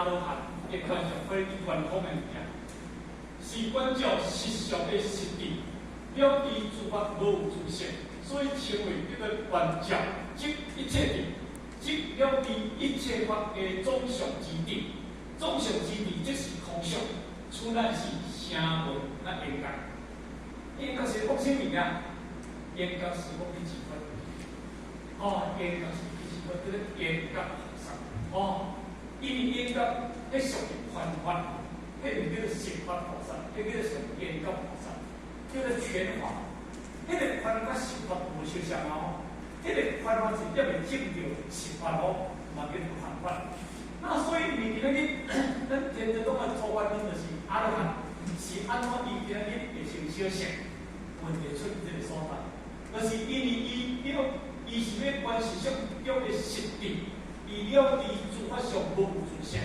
羅漢會觀照可以觀空的物件，是觀照實相的實智，了知諸法無有自性，所以稱為叫做觀照，即一切智，即了知一切法的總相之智。總相之智即是空相，此乃是聲聞咱緣覺。緣覺是講啥物件？緣覺是講彼智慧。哦，緣覺是彼智慧，叫做緣覺菩薩。哦，因為緣覺彼屬於梵法，彼毋叫做乘法菩薩，彼叫做上緣覺菩薩，叫做權法。彼個梵甲乘法無相像啊！吼，彼個梵法是猶未證著乘法哦，嘛叫做梵法。那所以你今仔日，咱天台宗的初發心就是阿羅漢，是按怎伊今仔日會成小聖？問題出佇這個所在，就是因為伊了，伊是欲觀實相中的實智，伊了知諸法相無有自性，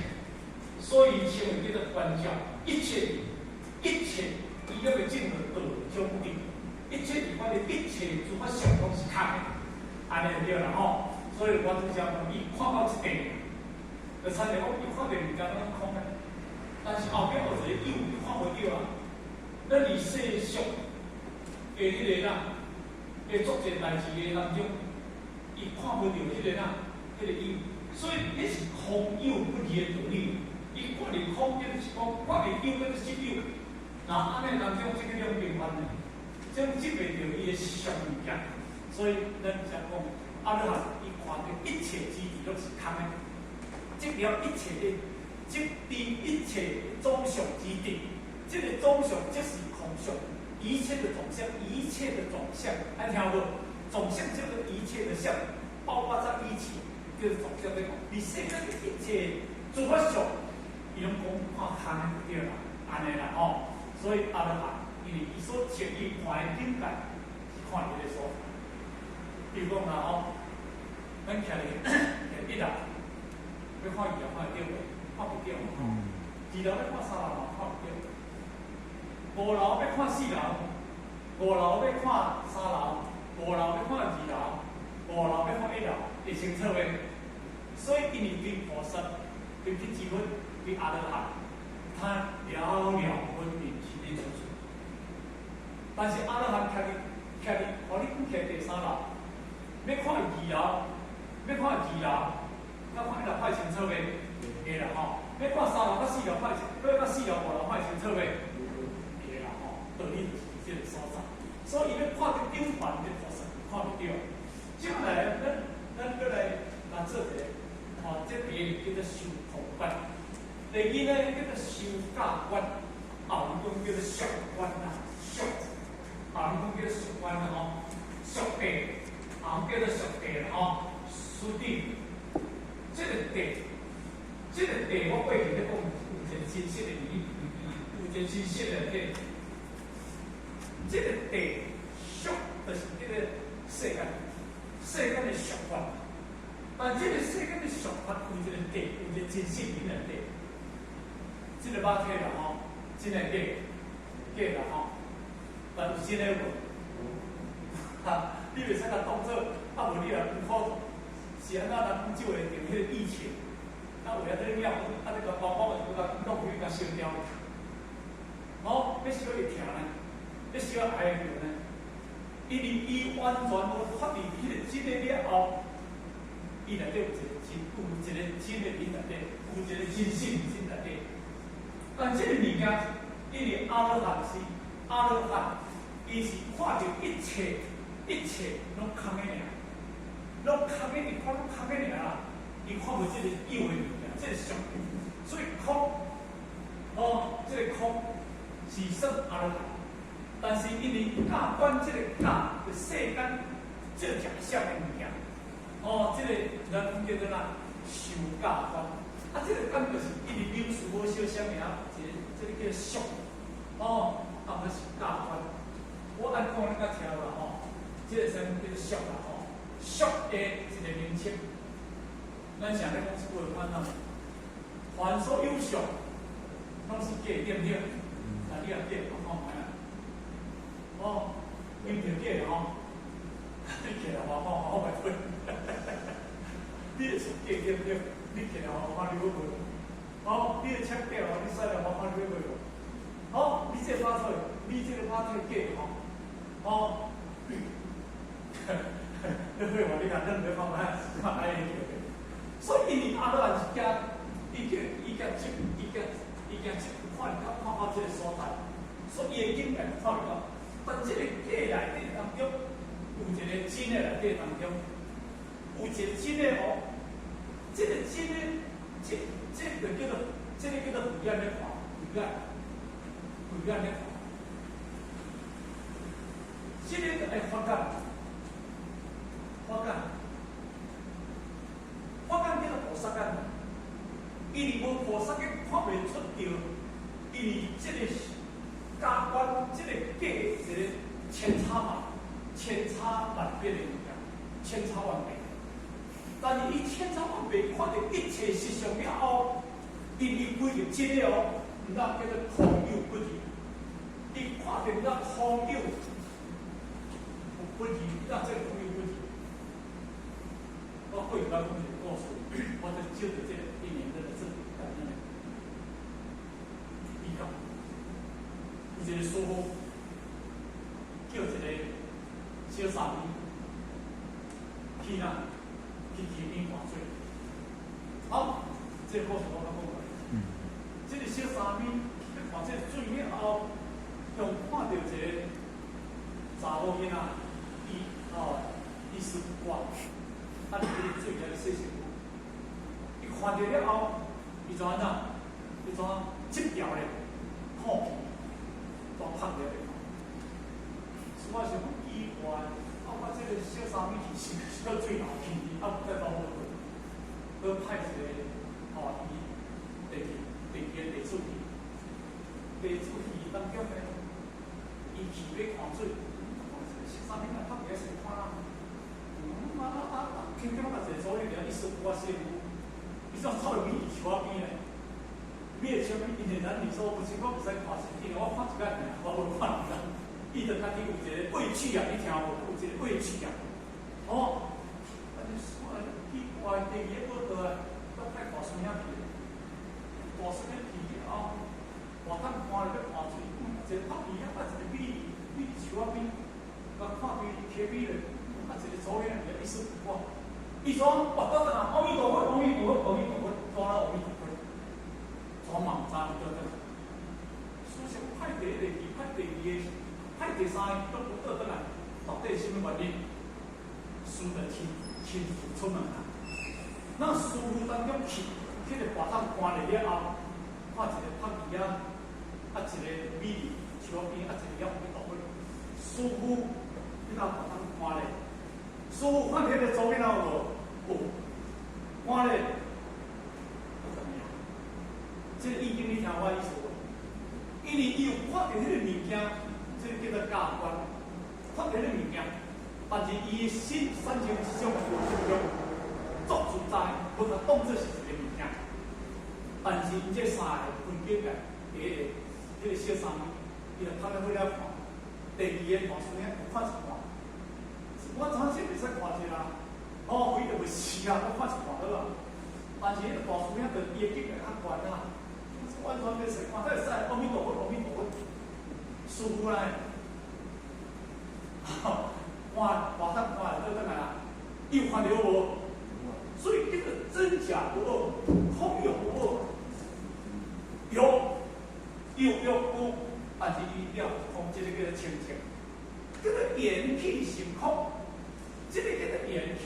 所以稱為叫做觀照一切智，一切伊猶未證著道種智，一切智反正一切諸法相攏是空的，按呢就對啦吼。所以我拄才講，伊看到這塊，就親像講伊看著物件攏空的，但是後壁有一個有，伊看袂著啊。咱佇世俗的彼個啦，會做這代誌的當中，伊看袂著彼個啦，彼個有，所以彼是空有不二的道理。伊看佇空，就是講看佇有，叫做實有。那按呢當中，這個兩邊番呢，種執袂著伊的實相物件，所以咱才講阿羅漢伊看著一切之智攏是空的，即了一切的，即知一切總相之智，這個總相即是空相。一切的總相，一切的總相，愛聽無？總相叫做一切的相，包括這一切，叫做總相咧講。佇世間的一切諸法相，伊攏講看空的就對啦，按呢啦吼。所以阿羅漢，因為伊所證伊看的境界是看佇彼個所在。比如講啦吼，咱徛佇徛一樓，欲看二樓看會著無？看袂著嘛吼。二樓欲看三樓嘛看袂著。五樓欲看四樓，五樓欲看三樓，五樓欲看二樓，五樓欲看一樓，會清楚袂？所以因為對菩薩、對辟支佛、對阿羅漢，他了了分明、清清楚楚。但是阿羅漢徛佇徛佇，予你徛第三樓，欲看二樓，欲看二樓，佮看一樓看會清楚袂？會啦吼。欲看三樓佮四樓看會清，欲看四樓五樓看會清楚袂？會啦吼。道理就是佇這個所在，所以伊欲看著頂懸的菩薩看袂著。接下來，咱閣來來做一個，吼，這第一叫做修空觀，第二呢叫做修假觀，後面講叫做俗觀啦，俗，後面講叫做俗觀啦吼，俗諦，後叫做俗諦啦吼，師弟，這個諦，這個諦我過去咧講有一個真實的意義，有一個真實的體。這個諦俗就是這個世間，世間的俗法。但這個世間的俗法有一個諦，有一個真實名的諦。這個肉體啦吼，真的假？假啦吼，但有真的無？哈，你袂使共當做，啊無你若唔好，是按怎人講就會著彼個疫情，啊有遐咧鳥，啊你共包包的，閣共弄去共燒掉。哦，欲燒會疼呢？欲燒會哀著呢？因為伊完全無發現彼個真的了後，伊內底有一個真，有一個真的靈內底，有一個真心心內底。但這個物件，因為阿羅漢是阿羅漢，伊是看著一切一切攏空的爾，攏空的，伊看攏空的爾啦，伊看無這個有的物件，這個相，所以空，哦，這個空是算阿羅漢。但是因為假觀這個假的世間這假象的物件，哦，這個咱講叫做哪？修假觀。啊，這個感覺是因為名詞無相像爾，一個這個叫俗，哦，啊，毋是假觀。我按講你較聽無啦吼？這個啥物叫做俗啦吼？俗的一個名稱，咱成日講這句話按怎？凡所有相，攏是假，對毋對？那你也假，我看覓啊？哦，你毋著假吼？你起來我看，我袂分。你會是假對毋對？你起來我看你要問。哦，你的切假哦，你使來我看你欲買無？哦，你這個拍錯，你這個拍錯假吼，哦，你買無？你共咱來看覓，看愛對。所以因為阿羅漢是驚，伊叫伊驚執，伊驚伊驚執，看到看到這個所在，所以伊的境界看袂到。但這個假內底當中，有一個真的內底當中，有一個真的哦，這個真的，這這個叫做，這個叫做慧眼咧看，慧眼，慧眼咧看，這個就愛發覺，發覺，發覺叫做菩薩眼，因為無菩薩眼看袂出著，因為這個假觀，這個假一個千差萬、千差萬別的物件，千差萬別。但是伊千差萬別看著一切實相了後，因為歸入真的哦，毋但叫做空有不二。伊看著毋但空有不二，那這個空有不二。我過去捌講一個故事，我就照著這個一年這個這個安呢比較。有一個師父叫一個小沙彌去哪？去溪邊看水。好，這個故事我捌講過。這個小沙彌去看這個水了後，用看著一個查某囡仔，伊哦，伊絲不掛，啊，佇咧水遐洗身軀。伊看著了後，伊怎按怎？伊怎執牢咧？看皮，怎拍著咧？我想講奇怪，啊，我這個小沙彌去小水流去，啊，毋知怎好去，閣派一個吼，伊第二第二個弟子去，弟子去當中呢，伊去欲看水，小沙彌啊，拍起來是看啦，啊啊啊啊，偏偏甲一個查某囝一絲不掛洗身軀，伊怎走入去伊樹仔邊咧？你會啥物？因為咱你說不是，我袂使看身體，我看一擺爾，我無看人。伊就家己有一個畏懼啊，你聽無？有一個畏懼啊。哦，啊你說奇怪，第二個倒來，閣派大孫仔去，大孫仔去了後，大漢看咧欲看水，一個拍魚仔，啊一個美麗美麗樹仔邊，佮看對溪邊咧，啊一個查某囝佇遐一絲不掛。伊怎跋倒轉來？阿彌陀佛，阿彌陀佛，阿彌陀佛，怎啊阿彌陀佛？怎嘛毋知倒轉來？師兄派第一個去，派第二個，派第三個都無倒轉來，到底是啥物原因？師就親親自出門啊！那師父當中去，彼個大漢看咧了後，看一個拍魚仔，啊一個美麗樹仔邊，啊一個阿彌陀佛。師父，你若大漢看咧，師父看彼個查某囡仔有無？有，看咧，我知影。這個意境你聽我意思無？因為伊有看著彼個物件，這個叫做假觀，看著彼個物件，但是伊的心產生一種負作用，作自在，無共當作是一個物件。但是𪜶這三個分境界，第一個，彼個小沙彌，伊就拍咧好了看；第二個大孫仔有看一半，我怎這袂使看一啦？哦，非著袂死啊，我看一半好啊。但是彼個大孫仔就伊的境界較懸啊，完全袂使看，才會使阿彌陀佛，阿彌陀佛，師父來，看大漢看倒轉來啊，伊有看著無？所以這個真假不二，空有不二，有有有有，但是伊了空，這個叫做清淨，叫做緣起性空，這個叫做緣起，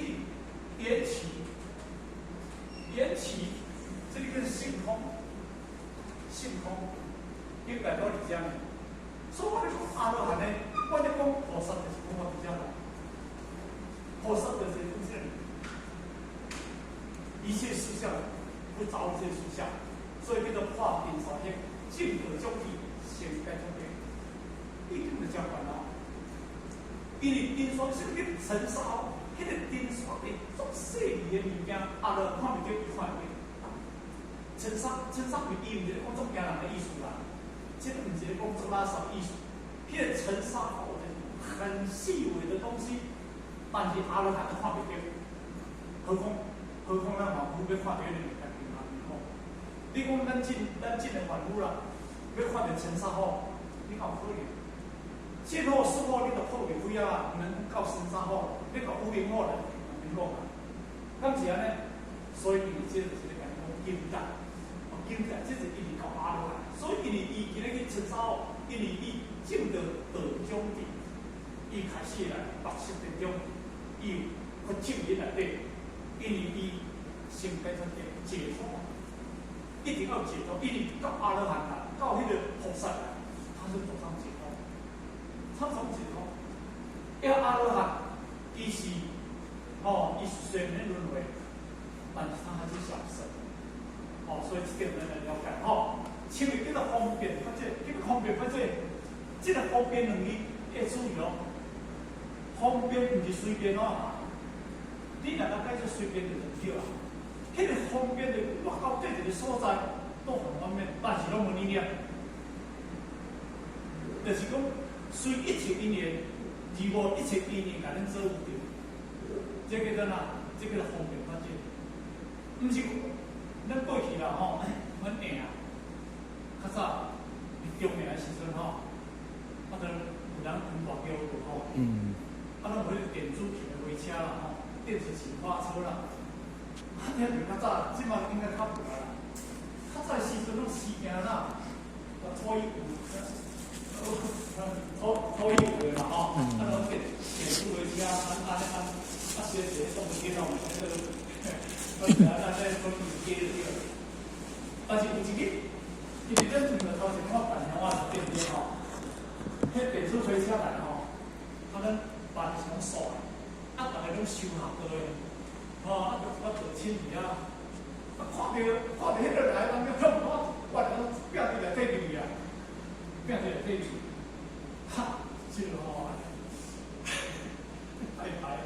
緣起，緣起，這個叫做性空，性空，應該都佇遮呢。所以我咧講阿羅漢呢，我咧講菩薩就是講我佇遮來，菩薩就是講這個，一切實相不著一切實相，所以叫做破定三惑，證得足智，成解脫的，已經就遮懸咯。因為塵沙是去塵沙，彼個塵沙佇足細膩的物件，阿羅漢看袂著，伊看會著。塵沙，塵沙伊毋是咧講足驚人的意思啦，這個毋是咧講足垃圾的意思。彼個塵沙哦，就是很細微的東西，但是阿羅漢都看袂著。何況何況咱凡夫欲看著彼個物件，吼，你講咱這個凡夫啦，欲看著塵沙惑，你敢有可能？見惑思惑你都破袂開啊，毋免講到塵沙惑，你到無明惑來，免講啊。敢是按呢？所以因為這就是咧共你講境界，哦，境界，這是因為到阿羅漢，所以因為伊今日去塵沙惑，因為伊證得道種智，伊開始來白色當中，伊有佛證人內底，因為伊先解脫解脫，一定要解脫，因為到阿羅漢啦，到彼個菩薩啦，他是走上解脫，他從解脫。要阿羅漢，伊是，哦，伊是雖然輪迴，但是他還是小乘，哦，所以這點咱來了解，吼。稱為叫做方便法界，叫做方便法界，這個方便兩字要注意哦。方便毋是隨便哦，你若解做隨便就毋對啊。彼個方便的落到佗一個所在都很方便，但是攏無理念，就是講隨一切因緣，而無一切因緣共恁做有著，這叫做哪？這叫做方便法界。毋是咱過去啦吼，阮爺啊，較早佇中年的時陣吼，啊，就有人開大橋無吼，啊，攏有彼個電子騎的火車啦吼，電子騎火車啦。啊，聽著較早，這馬應該較無啊啦。較早時陣攏私行啦，啊，初一有，初一有的嘛吼，啊，攏電子火車，啊啊啊啊，小一個動機咯，彼個，啊，啊，啊，講機就對。但是有一日，因為咱毋著頭前我辦鄉仔對毋對吼？彼電子火車來吼，啊，咱辦是攏煞的，啊，逐个攏收學過的。吼，啊，就我就親去啊，啊，看著彼個來，人就我我就拼佇內底入去啊，拼佇內底入去，哈，這個吼，太排，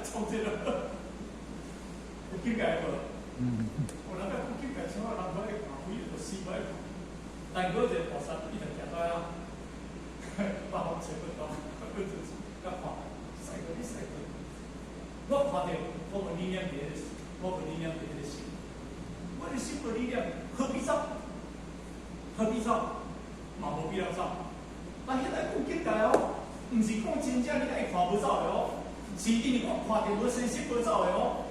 創這個，有境界無？有人講有境界，像我人講愛看鬼就死愛看，但閣一個菩薩，伊就行到遐，八方切不動，佢就佮看，使過你使過。我看著我無理念佇彼個，我無理念佇彼個心，我的心無理念，何必走？何必走？嘛無必要走。但彼個有境界哦，毋是講真正你愛看無走的哦，是因為我看著無生心無走的哦。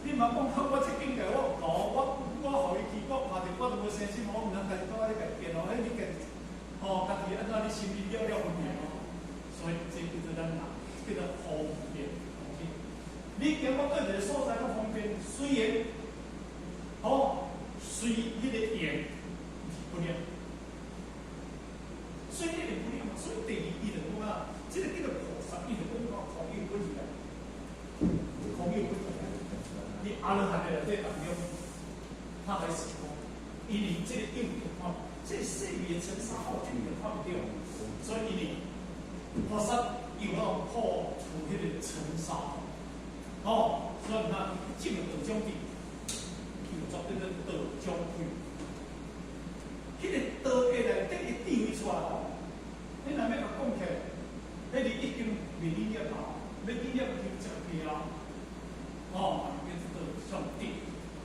你毋通講我這境界我有我予伊去，我看著我都無生心，我毋通家己講我咧家己變哦，彼你家己吼，家己按怎你心裡了了分明哦。所以這叫做咱人叫做方便。你經過佗一個所在攏方便，雖然吼隨彼個緣是不念，隨彼個不念嘛。所以第二伊就講啊，這個叫做菩薩，伊就講講空有本來，空有本來。你阿羅漢的內底當中，他還是空，因為這個有看，這個細微的塵沙惑，這個看袂著，所以因為菩薩有要破除彼個塵沙惑。哦，所以那證了道種智，有做這個道種慧。彼個道的內底的智慧出來吼，你若欲共講起來，彼個已經袂理念啊，欲理念就食去啊。哦，變做道種智，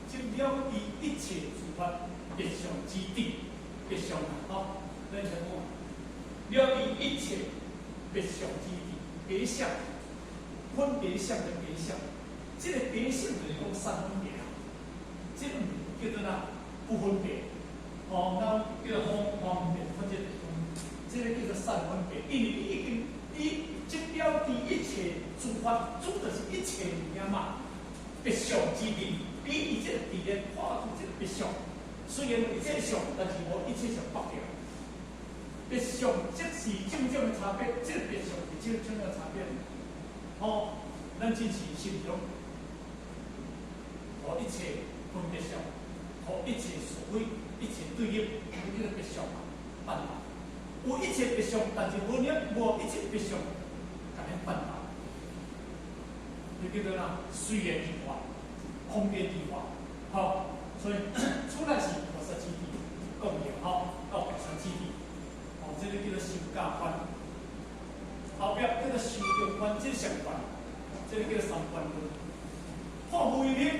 即了知一切諸法別相之智，別相吼，咱先講，了知一切別相之智，別相，分別相的別相。這個別相就是講三分別啊，這個叫做哪？不分別，哦，那叫做方便，或者這個叫做三分別，因為你已經你即了知一切諸法，諸就是一切物件嘛，別相之智，你以這個智咧看出這個別相，雖然有一切相，但是無一切相縛著。別相即是種種的差別，這個別相是種種的差別。哦，咱只是心中。予一切分別相，予一切是非，一切對立，這個別相嘛，辦法。有一切別相，但是無念無一切別相，共恁辦法。這叫做哪？隨緣而化，方便而化。好，所以出來是菩薩之智，講了吼，到別相之智。哦，這個叫做修教觀。後壁叫做修中觀，這個上觀，這個叫做三觀論。破無為力。